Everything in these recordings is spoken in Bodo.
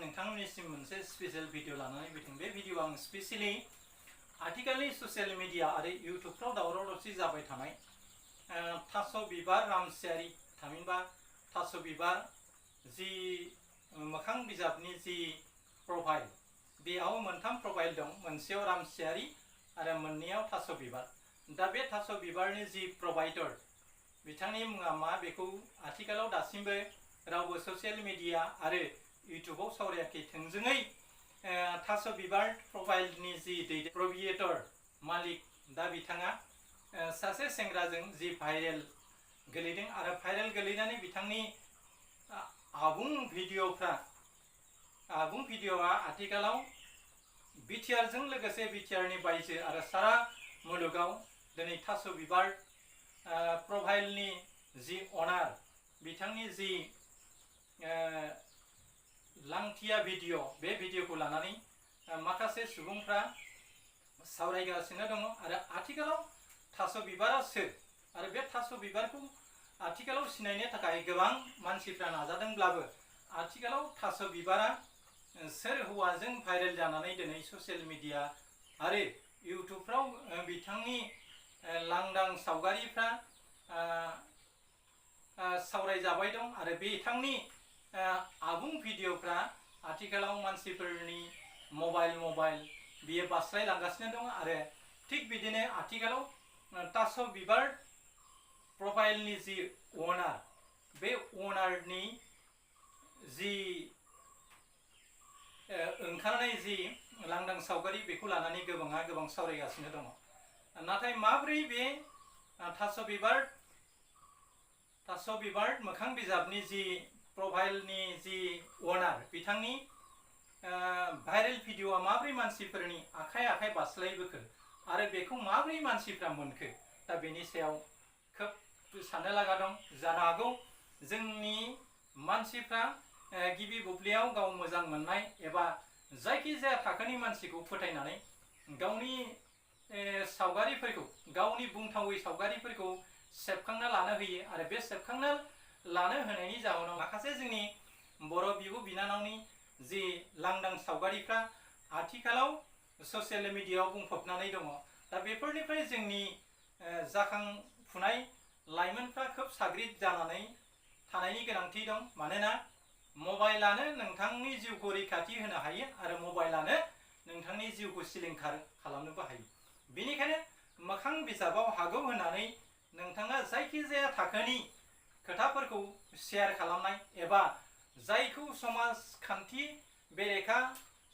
नोंथांमोननिसिम मोनसे स्पेशल भिडिअ लानानै फैदों। बे भिडिअ आं स्पेशली आथिखालनि ससियेल मिडिया आरो इउट्युबफ्राव दावराव दावसि जाबाय थानाय थास' बिबार रामसियारि थामहिनबा थास' बिबार जि मोखां बिजाबनि जि प्रफाइल, बेयाव मोनथाम प्रफाइल दं, मोनसेयाव रामसियारि आरो मोननैयाव थास' बिबार। दा बे थास' बिबारनि जि प्रभाइडर बिथांनि मुङा मा बेखौ आथिखालाव दासिमबो रावबो ससियेल मिडिया आरो इउट्युबाव सावरायाखै। थोंजोङै थास' बिबार प्रफाइलनि जि प्रप्रिएटर मालिक, दा बिथाङा सासे सेंग्राजों जि भाइरेल गोलैदों आरो भाइरेल गोलैनानै बिथांनि आबुं भिडिअआ आथिखालाव बिटिआरजों लोगोसे बिटिआरनि बायजो आरो सारा मुलुगाव दिनै थास' बिबार प्रफाइलनि जि अनार बिथांनि जि लांथिया भिडिअ, बे भिडिअखौ लानानै माखासे सुबुंफ्रा सावरायगासिनो दङ। आरो आथिखालाव थास' बिबारा सोर आरो बे थास' बिबारखौ आथिखालाव सिनायनो थाखाय गोबां मानसिफ्रा नाजादोंब्लाबो आथिखालाव थास' बिबारा सोर हौवाजों भाइरेल जानानै दिनै ससियेल मिडिया आरो इउट्युबफ्राव बिथांनि लांदां सावगारिफ्रा सावरायजाबाय दं आरो बिथांनि आबुं भिडिअफ्रा आथिखालाव मानसिफोरनि मबाइल बियो बास्लायलांगासिनो दं। आरो थिग बिदिनो आथिखालाव थास' बिबार प्रफाइलनि जि अनार, बे अनारनि जि ओंखारनाय जि लांदां सावगारि बेखौ लानानै गोबां सावरायगासिनो दङ। नाथाय माब्रै बे थास' बिबार मोखां बिजाबनि जि प्रफाइलनि जि अनार बिथांनि भाइरेल भिडिअआ माब्रै मानसिफोरनि आखाइ बास्लायबोखो आरो बेखौ माब्रै मानसिफ्रा मोनखो, दा बेनि सायाव खोब साननो लागा दं। जानो हागौ जोंनि मानसिफ्रा गिबि बुब्लियाव गाव मोजां मोननाय एबा जायखिजाया थाखोनि मानसिखौ फोथायनानै गावनि सावगारिफोरखौ, गावनि बुंथावै सावगारिफोरखौ सेबखांना लानो होयो आरो बे सेबखांना लानो होनायनि जाहोनाव माखासे जोंनि बर' बिब' बिनानावनि जि लांदां सावगारिफ्रा आथिखालाव ससियेल मिडियायाव बुंफबनानै दङ। दा बेफोरनिफ्राय जोंनि जाखांफुनाय लाइमोनफ्रा खोब साग्रिद जानानै थानायनि गोनांथि दं। मानोना मबाइलानो नोंथांनि जिउखौ रैखाथि होनो हायो आरो मबाइलानो नोंथांनि जिउखौ सिलिंखार खालामनोबो हायो। बेनिखायनो मोखां बिजाबाव हागौ होननानै नोंथाङा जायखिजाया थाखोनि खोथाफोरखौ शेयार खालामनाय एबा जायखौ समाजखान्थि बेरेखा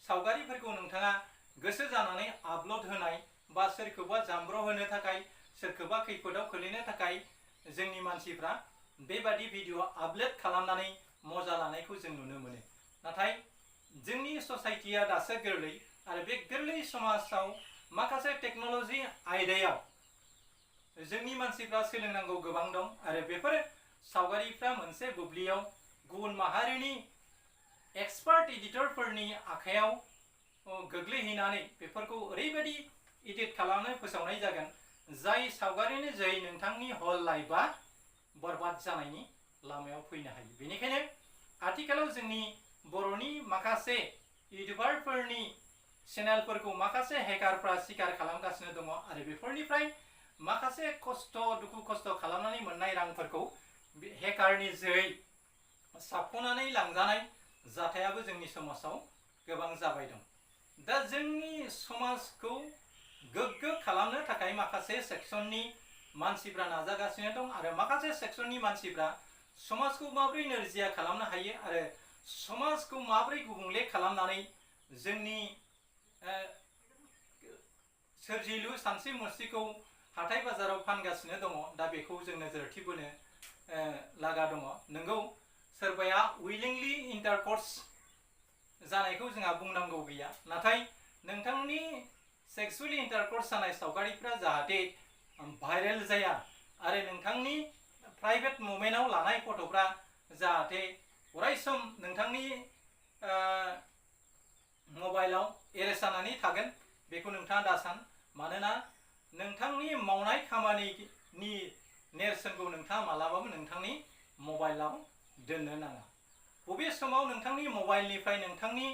सावगारिफोरखौ नोंथाङा गोसो जानानै आपल'ड होनाय बा सोरखौबा जामब्र' होनो थाखाय, सोरखौबा खैफोदाव खोलैनो थाखाय जोंनि मानसिफ्रा बेबादि भिडिअ आपल'ड खालामनानै मजा लानायखौ जों नुनो मोनो। नाथाय जोंनि ससाइटिया दासो गोरलै आरो बे गोरलै समाजाव माखासे टेक्न'लजि आयदायाव जोंनि मानसिफ्रा सोलोंनांगौ गोबां दं आरो बेफोर सावगारिफ्रा मोनसे बुब्लियाव गुबुन माहारिनि एक्सपार्ट एडिटरफोरनि आखायाव गोग्लैहैनानै बेफोरखौ ओरैबायदि एडिट खालामनो फोसावनाय जागोन जाय सावगारिनि जोहै नोंथांनि हल लाइफआ बरबाद जानायनि लामायाव फैनो हायो। बेनिखायनो आथिखालाव जोंनि बर'नि माखासे इउटिउबारफोरनि चेनेलफोरखौ माखासे हेकारफ्रा सिखार खालामगासिनो दङ आरो बेफोरनिफ्राय माखासे दुखु खस्थ' खालामनानै मोननाय रांफोरखौ हेकारनि जोहै साबख'नानै लांजानाय जाथायाबो जोंनि समाजाव गोबां जाबाय दं। दा जोंनि समाजखौ गोग्गो खालामनो थाखाय माखासे सेक्सननि मानसिफ्रा नाजागासिनो दं आरो माखासे सेक्सननि मानसिफ्रा समाजखौ माबोरै नोरजिया खालामनो हायो आरो समाजखौ माबोरै गुबुंले खालामनानै जोंनि सोरजिलु सानस्रि मुस्रिखौ हाथाय बाजाराव फानगासिनो दङ, दा बेखौ जों नोजोर बोनो लागा दङ। नोंगौ, सोरबाया उइलिंलि इन्टारकर्स जानायखौ जोंहा बुंनांगौ गैया, नाथाय नोंथांनि सेक्सुवेलि इन्टारकर्स जानाय सावगारिफ्रा जाहाथे भाइरेल जाया आरो नोंथांनि प्राइभेट मुभमेन्टआव लानाय फट'फ्रा जाहाथे अरायसम नोंथांनि मबाइलाव एरेस्ट जानानै थागोन, बेखौ नोंथाङा दासान। मानोना नोंथांनि मावनाय खामानिनि नेरसोनखौ नोंथाङा मालाबाबो नोंथांनि मबाइलाव दोननो नाङा। बबे समाव नोंथांनि मबाइलनिफ्राय नोंथांनि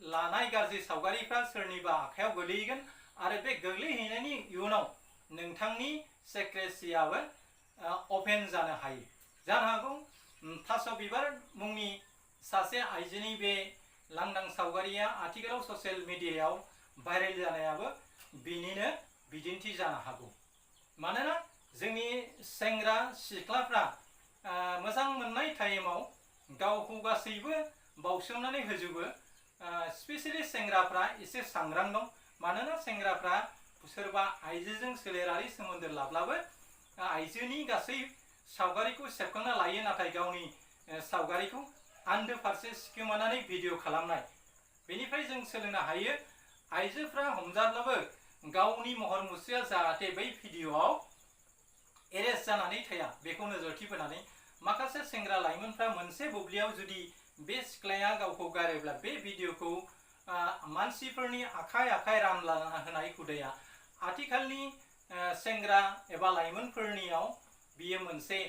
लानाय गाज्रि सावगारिफ्रा सोरनिबा आखायाव गोलैगोन आरो बे गोग्लैहैनायनि इयुनाव नोंथांनि सेक्रेसियाबो अपेन जानो हायो। जानो हागौ थास' बिबार मुंनि सासे आइजोनि बे लांदां सावगारिया आथिखालाव ससियेल मिडियायाव भाइरेल जानायाबो बिनिनो बिदिन्थि जानो हागौ। मानोना जोंनि सेंग्रा सिख्लाफ्रा मोजां मोननाय टाइमाव गावखौ गासैबो बावसोमनानै होजोबो। स्पेसियली सेंग्राफ्रा एसे सांग्रां दं। मानोना सेंग्राफ्रा सोरबा आइजोजों सोलेरारि सोमोन्दो लाब्लाबो आइजोनि गासै सावगारिखौ सेबखांना लायो, नाथाय गावनि सावगारिखौ आन्दो फारसे सिखोमानानै भिडिअ खालामनाय। बेनिफ्राय जों सोलोंनो हायो आइजोफ्रा हमजाब्लाबो गावनि महर मुस्रिया जाहाथे बै भिडिअआव एरेस्ट जानानै थाया बेखौ नोजोरथि बोनानै माखासे सेंग्रा लाइमोनफ्रा मोनसे बुब्लियाव जुदि बे सिख्लाया गावखौ गारोब्ला बे भिडिअखौ मानसिफोरनि आखाइ आखाइ रानला होनाय हुदाया आथिखालनि सेंग्रा एबा लाइमोनफोरनियाव बियो मोनसे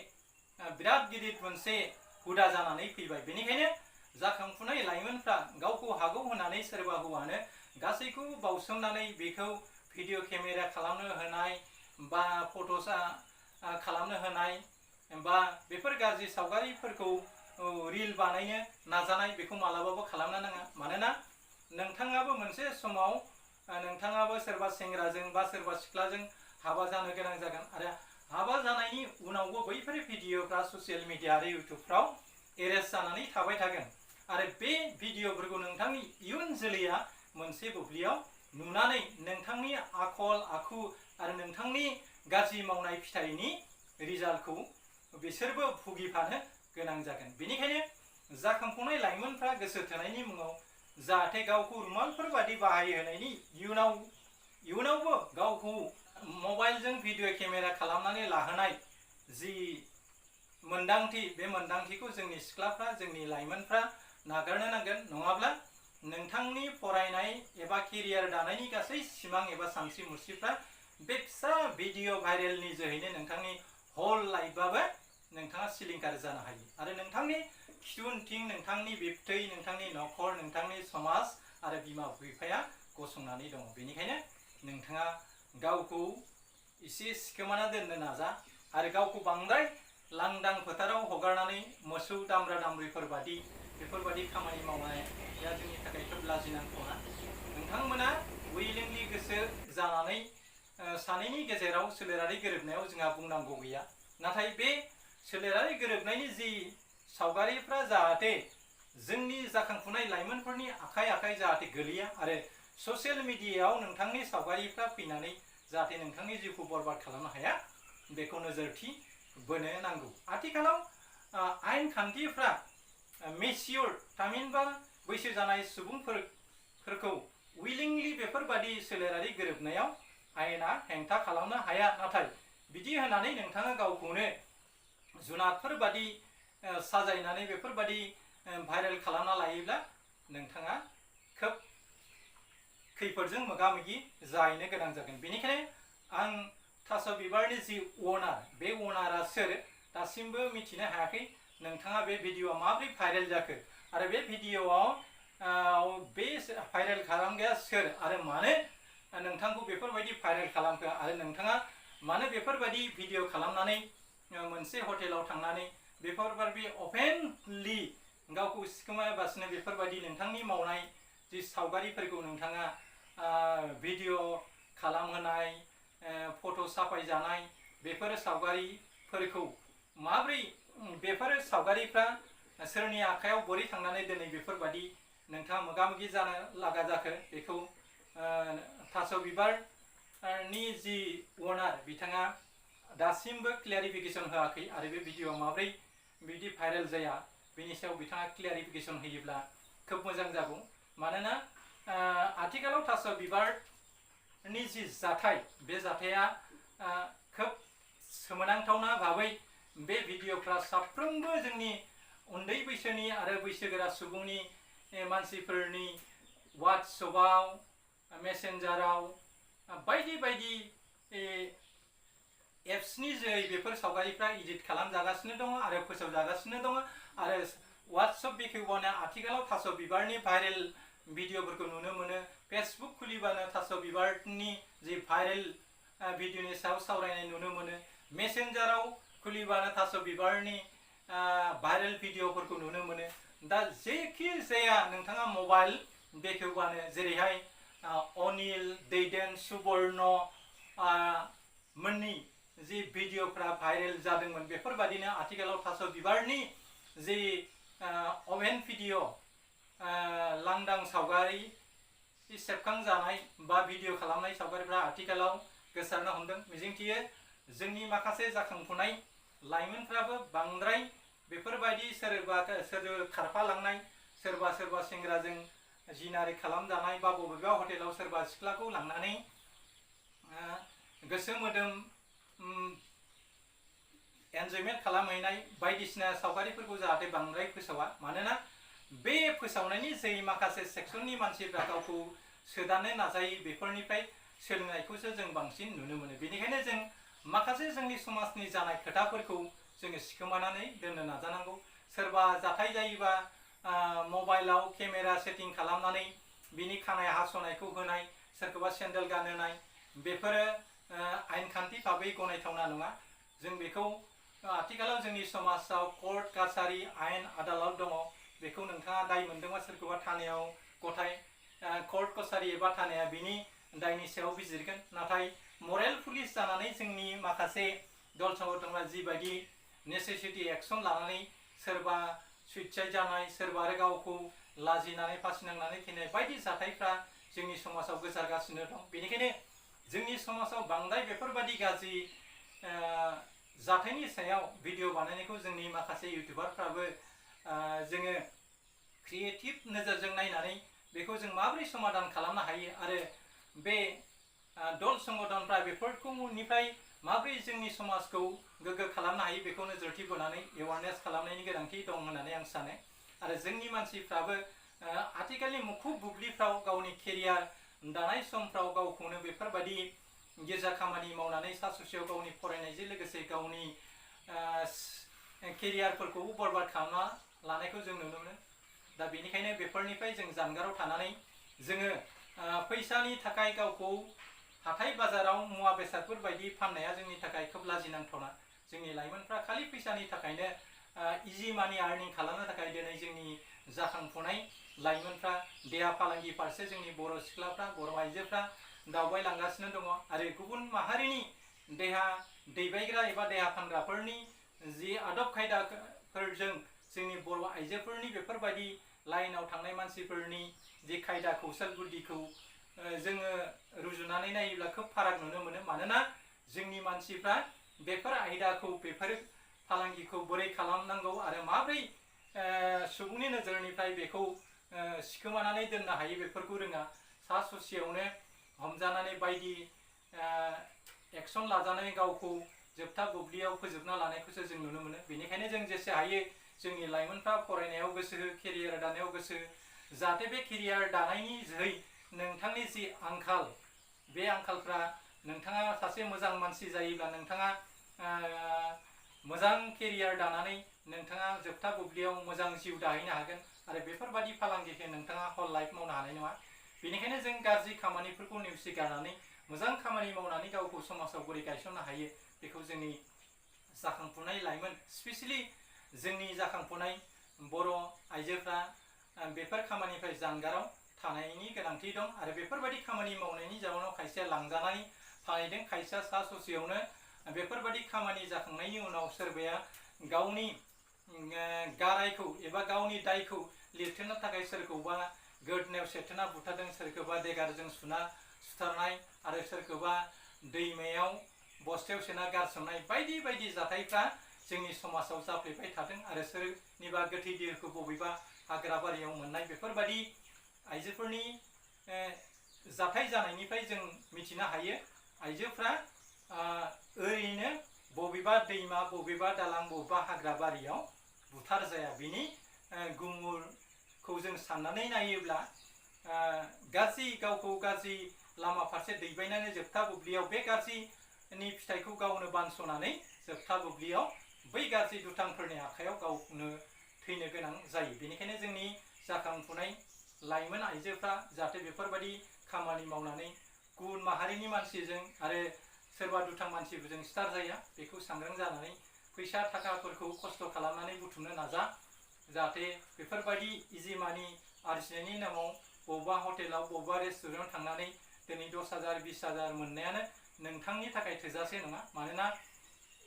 बिराद गिदिर मोनसे हुदा जानानै फैबाय। बेनिखायनो जाखांफुनाय लाइमोनफ्रा गावखौ हागौ होननानै सोरबा हौवानो गासैखौ बावसोमनानै बेखौ भिडिअ केमेरा खालामनो होनाय बा फट'सा खालामनो होनाय बा बेफोर गाज्रि सावगारिफोरखौ रिल बानायनो नाजानाय बेखौ मालाबाबो खालामनो नाङा। मानोना नोंथाङाबो मोनसे समाव नोंथाङाबो सोरबा सेंग्राजों बा सोरबा सिख्लाजों हाबा जानो गोनां जागोन आरो हाबा जानायनि उनावबो बैफोर भिडिअफ्रा ससियेल मिडिया आरो इउटुबफ्राव एरेस्ट जानानै थाबाय थागोन आरो बे भिडिअफोरखौ नोंथांनि इयुन जोलैया मोनसे बुब्लियाव नुनानै नोंथांनि आखल आखु आरो नोंथांनि गाज्रि मावनाय फिथाइनि रिजाल्टखौ बिसोरबो भुगिफानो गोनां जागोन। बेनिखायनो जाखांफुनाय लाइमोनफ्रा गोसो थोनायनि मुङाव जाहाथे गावखौ रुमालफोर बादि बाहायहोनायनि इयुनावबो गावखौ मबाइलजों भिडिअ केमेरा खालामनानै लाहोनाय जि मोन्दांथि बे मोन्दांथिखौ जोंनि सिख्लाफ्रा जोंनि लाइमोनफ्रा नागारनो नांगोन। नङाब्ला नोंथांनि फरायनाय एबा केरियार दानायनि गासै सिमां एबा सानस्रि मुस्रिफ्रा बे फिसा भिडिअ भाइरेलनि जोहैनो नोंथांनि हल लाइफआबो नोंथाङा सिलिंखार जानो हायो आरो नोंथांनि खिथुउनथिं नोंथांनि बिबथै नोंथांनि नखर नोंथांनि समाज आरो बिमा बिफाया गसंनानै दङ। बेनिखायनो नोंथाङा गावखौ एसे सिखोमाना दोननो नाजा आरो गावखौ बांद्राय लांदां फोथाराव हगारनानै मोसौ दामब्रा दामब्रिफोर बादि बेफोरबादि खामानि मावनाया जोंनि थाखाय खोब लाजिनांथावना। नोंथांमोना उइलिंलि गोसो जानानै सानैनि गेजेराव सोलेरारि गोरोबनायाव जोंहा बुंनांगौ गैया, नाथाय बे सोलेरारि गोरोबनायनि जि सावगारिफ्रा जाहाथे जोंनि जाखांफुनाय लाइमोनफोरनि आखाइ आखाइ जाहाथे गोलैया आरो ससियेल मिडियायाव नोंथांनि सावगारिफ्रा फैनानै जाहाथे नोंथांनि जिउखौ बरबाद खालामनो हाया बेखौ नोजोरथि बोनो नांगौ। आथिखालाव आयेन खान्थिफ्रा मेचियर थामहिनबा बैसो जानाय सुबुंफोरखौ उइलिंलि बेफोरबादि सोलेरारि गोरोबनायाव आयेना हेंथा खालामनो हाया। नाथाय बिदि होनानै नोंथाङा गावखौनो जुनादफोर बादि साजायनानै बेफोरबादि भाइरेल खालामना लायोब्ला नोंथाङा खोब खैफोदजों मोगा मोगि जाहैनो गोनां जागोन। बेनिखायनो आं थास' बिबारनि जि अनार बे अनारा सोर दासिमबो मिथिनो हायाखै। नोंथाङा बे भिडिअआ माबोरै भाइरेल जाखो आरो बे भिडिअआव बे भाइरेल खालामग्राया सोर आरो मानो नोंथांखौ बेफोरबायदि भाइरेल खालामखो आरो नोंथाङा मानो बेफोरबायदि भिडिअ खालामनानै मोनसे हटेलाव थांनानै बेफोरबायदि अपेनलि गावखौ सिखोमायाबासिनो बेफोरबायदि नोंथांनि मावनाय जि सावगारिफोरखौ नोंथाङा भिडिअ खालामहोनाय फट' साफायजानाय बेफोर सावगारिफोरखौ माबोरै बेफोर सावगारिफ्रा सोरनि आखायाव बोरै थांनानै दिनै बेफोरबायदि नोंथाङा मोगा मोगि जानो लागा जाखो बेखौ थास' बिबारनि जि अनार बिथाङा दासिमबो क्लियारिफिकेसन होआखै आरो बे भिडिअआ माबोरै बिदि भाइरेल जाया बेनि सायाव बिथाङा क्लियारिफिकेसन होयोब्ला खोब मोजां जागौ। मानोना आथिखालाव थास' बिबारनि जि जाथाय बे जाथाया खोब सोमोनांथावना भाबै बे भिडिअफ्रा साफ्रोमबो जोंनि उन्दै बैसोनि आरो बैसोगोरा सुबुंनि मानसिफोरनि वाट्सएपआव मेसेन्जाराव बायदि बायदि एप्सनि जोहै बेफोर सावगारिफ्रा इडिट खालामजागासिनो दङ आरो फोसावजागासिनो दङ आरो WhatsApp बेखेवबानो आथिखालाव थास' बिबारनि भाइरेल भिडिअफोरखौ नुनो मोनो। फेसबुक खुलिबानो थास' बिबारनि जि भाइरेल भिडिअनि सायाव सावरायनाय नुनो मोनो। मेसेन्जाराव खुलिबानो थास' बिबारनि भाइरेल भिडिअफोरखौ नुनो मोनो। दा जेखि जाया नोंथाङा मबाइल बेखेवबानो जेरैहाय अनिल, दैदेन, सुबर्ण मोननि जि भिडिअफ्रा भाइरेल जादोंमोन, बेफोरबादिनो आथिखालाव थास' बिबारनि जि अभेन भिडिअ लांदां सावगारि सेबखांजानाय बा भिडिअ खालामनाय सावगारिफ्रा आथिखालाव गोसारनो हमदों। मिजिंथियो जोंनि माखासे जाखांफुनाय लाइमोनफ्राबो बांद्राय बेफोरबायदि सोरबा खारफालांनाय, सोरबा सेंग्राजों जिनारि खालामजानाय बा बबेबा हटेलाव सोरबा सिख्लाखौ लांनानै गोसो मोदोम एन्जयमेन्ट खालामहैनाय बायदिसिना सावगारिफोरखौ जाहाथे बांद्राय फोसावा। मानोना बे फोसावनायनि जै माखासे सेक्सननि मानसिफ्रा गावखौ सोदांनो नाजायो, बेफोरनिफ्राय सोलोंनायखौसो जों बांसिन नुनो मोनो। बेनिखायनो जों माखासे जोंनि समाजनि जानाय खोथाफोरखौ जोङो सिखोमानानै दोननो नाजानांगौ। सोरबा जाथाय जायोबा मबाइलाव केमेरा सेटिं खालामनानै बिनि खानाय हास'नायखौ होनाय, सोरखौबा सेन्देल गानहोनाय, बेफोरो आयेन खान्थि भाबै गनायथावना नङा। जों बेखौ आथिखालाव जोंनि समाजाव कर्ट कासारि आयेन आदाলত दङ। बेखौ नोंथाङा दाय मोनदोंबा सोरखौबा थानायाव गथाय कर्ट कासारि एबा थानाया बिनि दायनि सायाव बिजिरगोन। नाथाय मरेल पुलिस जानानै जोंनि माखासे दल संगठनफ्रा जिबायदि नेसेसिटी एक्सन लानानै सोरबा सुइसाइड जानाय, सोरबा आरो गावखौ लाजिनानै फासि नांनानै थैनाय बायदि जाथायफ्रा जोंनि समाजाव गोसारगासिनो दं। बेनिखायनो जोंनि समाजाव बांद्राय बेफोरबायदि गाज्रि जाथायनि सायाव भिडिअ बानायनायखौ जोंनि माखासे इउटिउबारफ्राबो जोङो क्रिएटिभ नोजोरजों नायनानै बेखौ जों माबोरै समाधान खालामनो हायो आरो बे दल संगठनफ्रा बेफोरनिफ्राय माबोरै जोंनि समाजखौ गोग्गो खालामनो हायो बेखौ नोजोरथि बोनानै एवारनेस खालामनायनि गोनांथि दं होननानै आं सानो। आरो जोंनि मानसिफ्राबो आथिखालनि मुखुब बुब्लिफ्राव गावनि केरियार दानाय समफ्राव गावखौनो बेफोरबायदि गिर्जा खामानि मावनानै सा ससेयाव गावनि फरायनायजों लोगोसे गावनि केरियारफोरखौबो बरबाद खालामना लानायखौ जों नुनो मोनो। दा बेनिखायनो बेफोरनिफ्राय जों जानगाराव थानानै जोङो फैसानि थाखाय गावखौ हाथाय बाजाराव मुवा बेसादफोर बायदि फाननाया जोंनि थाखाय खोब लाजिनांथावना। जोंनि लाइमोनफ्रा खालि फैसानि थाखायनो इजि मानि आर्निं खालामनो थाखाय दिनै जोंनि जाखांफुनाय लाइमोनफ्रा देहा फालांगि फारसे जोंनि बर' सिख्लाफ्रा, बर' आइजोफ्रा दावबायलांगासिनो दङ। आरो गुबुन माहारिनि देहा दैबायग्रा एबा देहा फानग्राफोरनि जि आदब खायदाफोरजों जोंनि बर' आइजोफोरनि बेफोरबायदि लाइनाव थांनाय मानसिफोरनि जि खायदा कौशल बुद्धिखौ जोङो रुजुनानै नायोब्ला खोब फाराग नुनो मोनो। मानोना जोंनि मानसिफ्रा बेफोर आयदाखौ, बेफोर फालांगिखौ बोरै खालामनांगौ आरो माबोरै सुबुंनि नोजोरनिफ्राय बेखौ सिखोमानानै दोननो हायो बेफोरखौ रोङा। सा ससेयावनो हमजानानै बायदि एक्सन लाजानानै गावखौ जोबथा बुब्लियाव फोजोबना लानायखौसो जों नुनो मोनो। बेनिखायनो जों जेसे हायो जोंनि लाइमोनफ्रा फरायनायाव गोसो हो, केरियार दानायाव गोसो हो, जाहाथे बे केरियार दानायनि जोहै नोंथांनि जि आंखाल, बे आंखालफ्रा नोंथाङा सासे मोजां मानसि जायोब्ला नोंथाङा मोजां केरियार दानानै नोंथाङा जोबथा बुब्लियाव मोजां जिउ दाहैनो हागोन आरो बेफोरबायदि फालांगिखौ नोंथाङा हल लाइफ मावनो हानाय नङा। बेनिखायनो जों गाज्रि खामानिफोरखौ नेवसिगारनानै मोजां खामानि मावनानै गावखौ समाजाव बोरै गायसननो हायो बेखौ जोंनि जाखांफुनाय लाइमोन, स्पेसियेलि जोंनि जाखांफुनाय बर' आइजोफ्रा बेफोर खामानिनिफ्राय जानगाराव थानायनि गोनांथि दं। आरो बेफोरबायदि खामानि मावनायनि जाउनाव खायसेया लांजानानै थाहैदों, खायसेया सा ससेयावनो बेफोरबायदि खामानि जाखांनायनि उनाव सोरबाया गावनि गारायखौ एबा गावनि दायखौ लिरथेनो थाखाय सोरखौबा गोदनायाव सेथोना बुथारदों, सोरखौबा देगारजों सुथारनाय आरो सोरखौबा दैमायाव बस्थायाव सोना गारसोमनाय बायदि बायदि जाथायफ्रा जोंनि समाजाव जाफ्लेबाय थादों। आरो सोरनिबा गोथै देहाखौ बबेबा हाग्राबारियाव मोननाय बेफोरबायदि आइजोफोरनि जाथाय जानायनिफ्राय जों मिथिनो हायो आइजोफ्रा ओरैनो बबेबा दैमा, बबेबा दालां, बबेबा हाग्राबारियाव बुथार जाया। बिनि गुमुरखौ जों साननानै नायोब्ला गाज्रि गावखौ गाज्रि लामा फारसे दैबायनानै जोबथा बुब्लियाव बे गाज्रिनि फिथाइखौ गावनो बानस'नानै जोबथा बुब्लियाव बै गाज्रि दुथांफोरनि आखायाव गावनो थैनो गोनां जायो। बेनिखायनो जोंनि जाखांफुनाय लाइमोन आइजोफ्रा जाहाथे बेफोरबायदि खामानि मावनानै गुबुन माहारिनि मानसिजों आरो सोरबा दुथां मानसिफोरजों सिथार जाया, बेखौ सांग्रां जानानै फैसा थाखाफोरखौ खस्थ' खालामनानै बुथुमनो नाजा। जाहाथे बेफोरबायदि इजि मानि आरजिनायनि नामाव बबेबा हटेलाव बबेबा रेस्टुरेन्टाव थांनानै दिनै 10,000 20,000 मोननायानो नोंथांनि थाखाय थोजासे नङा। मानोना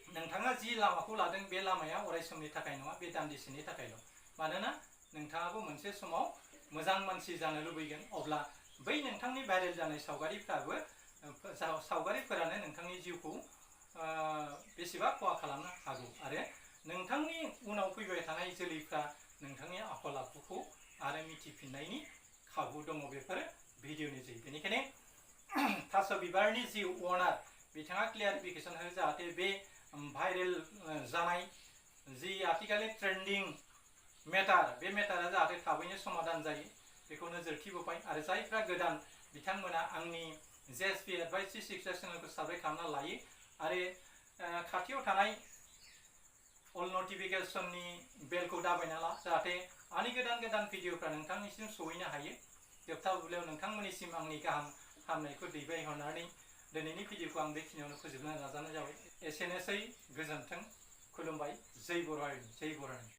नोंथाङा जि लामाखौ लादों बे लामाया अराय समनि थाखाय नङा, बे दान्दिसेनि थाखायल'। मानोना नोंथाङाबो मोनसे समाव मोजां मानसि जानो लुबैगोन, अब्ला बै नोंथांनि भाइरेल जानाय सावगारिफोरानो नोंथांनि जिउखौ बेसेबा खहा खालामनो हागौ आरो नोंथांनि उनाव फैबाय थानाय जोलैफ्रा नोंथांनि आखल आखुखौ आरो मिथिफिननायनि खाबु दङ बेफोर भिडिअनि जोहै। बेनिखायनो थास' बिबारनि जि अनार बिथाङा क्लियारिफिकेसन हो, जाहाथे बे भाइरेल जानाय जि आथिखालनि ट्रेन्डिं मेटार, बे मेटारा जाहाथे थाबैनो समाधान जायो बेखौ नोजोर थिबोबाय। आरो जायफ्रा गोदान बिथांमोना आंनि JSP एडभाइस 365 चेनेलखौ साबस्क्राइब खालामना लायो आरो खाथियाव थानाय अल नटिफिकेशननि बेलखौ दाबायना ला, जाहाथे आंनि गोदान गोदान भिडिअफ्रा नोंथांनिसिम सहैनो हायो। जोबथा बुब्लियाव नोंथांमोननिसिम आंनि गाहाम हामनायखौ दैबायहरनानै दिनैनि भिडिअखौ आं बेखिनियावनो फोजोबनो नाजानाय जाबाय। एसेनोसै, गोजोन्थों, खुलुमबाय, जै बर' हारिनि, जै बर' हारिनि।